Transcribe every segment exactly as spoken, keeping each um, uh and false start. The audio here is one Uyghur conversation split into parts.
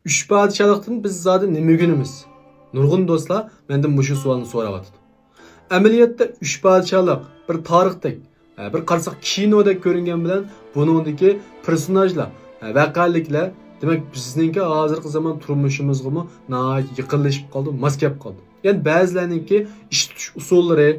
ئۈچ پادىشاھلىقتىن بىز زادى نېمە ئۆگىنىمىز؟ نۇرغۇن دوستلار مەندىن مۇشۇ سوئالنى سوراۋاتىدۇ. ئەمەلىيەتتە ئۈچ پادىشاھلىق بىر تارىختەك، ھە، بىر قارىساق كىنودەك كۆرۈنگەن بىلەن بۇنىڭدىكى پېرسوناژلار، ھە، ۋەقەلىكلەر، دېمەك، بىزنىڭكى ھازىرقى زامان تۇرمۇشىمىزغىمۇ ناھايىتى يېقىنلىشىپ قالدى، ماس كەپ قالدى. يەنى بەزىلەرنىڭكى ئىش تۇتۇش ئۇسۇللىرى،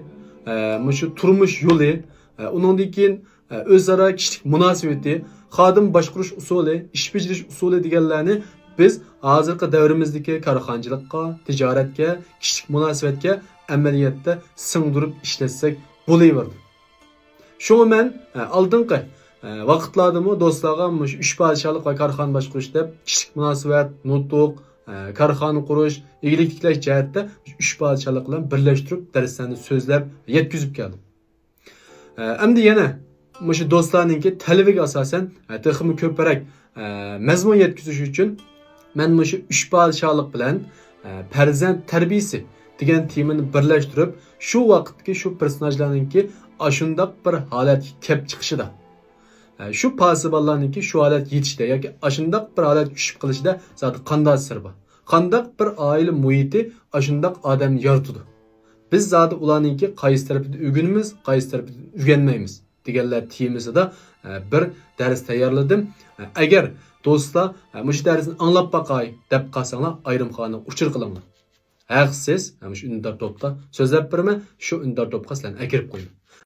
ھە، مۇشۇ تۇرمۇش يولى، ھە، ئۇنىڭدىن كېيىن ئۆزئارا كىشىلىك مۇناسىۋىتى، خادىم باشقۇرۇش ئۇسۇلى، ئىش بېجىرىش ئۇسۇلى دېگەنلەرنى بىز ھازىرقى دەۋرىمىزدىكى كارخانىچىلىققا، تىجارەتكە، كىشىلىك مۇناسىۋەتكە ئەمەلىيەتتە سىڭدۈرۈپ ئىشلەتسەك بولۇۋېرىدۇ. شۇڭا مەن، ھە، ئالدىنقى، ھە، ۋاقىتلاردىمۇ دوستلارغا مۇشۇ ئۈچ پادىشاھلىق ۋە كارخانا باشقۇرۇش دەپ كىشىلىك مۇناسىۋەت، نۇتۇق، ھە، كارخانا قۇرۇش، ئىگىلىك تىكلەش جەھەتتە ئۈچ پادىشاھلىق بىلەن بىرلەشتۈرۈپ دەرسلەرنى سۆزلەپ يەتكۈزۈپ كەلدىم. ئەمدى يەنە مۇشۇ دوستلارنىڭكى تەلىپىگە ئاساسەن، تېخىمۇ كۆپرەك مەزمۇن يەتكۈزۈش ئۈچۈن مەن مۇشۇ ئۈچ پادىشاھلىق بىلەن پەرزەنت تەربىيىسى دېگەن تېمىنى بىرلەشتۈرۈپ، شۇ ۋاقىتتىكى شۇ پېرسوناژلارنىڭكى ئاشۇنداق بىر ھالەتكە كەپ چىقىشىدا، شۇ پاسىبانلارنىڭكى شۇ ھالەتكە يېتىشىدە ياكى ئاشۇنداق بىر ھالەتكە چۈشۈپ قېلىشىدا زادى قانداق سىر بار؟ قانداق بىر ئائىلە مۇھىتى ئاشۇنداق ئادەمنى يارىتىدۇ؟ بىز زادى ئۇلارنىڭكى قايسى تەرىپىدىن ئۆگىنىمىز، قايسى تەرىپىدىن ئۆگەنمەيمىز دېگەنلەر تېمىسىدا، ئە، بىر دەرس تەييارلىدىم. ئە، ئەگەر دوستلار، ئە، مۇشۇ دەرسنى ئاڭلاپ باقاي دەپ قالساڭلار، ئايرىم خانىغا ئۇچۇر قىلىڭلار. ھەقسىز، ئە، مۇشۇ ئۈندىدار توپتا سۆزلەپ بېرىمەن، شۇ ئۈندىدار توپقا سىلەرنى ئەكىرىپ قويىمەن.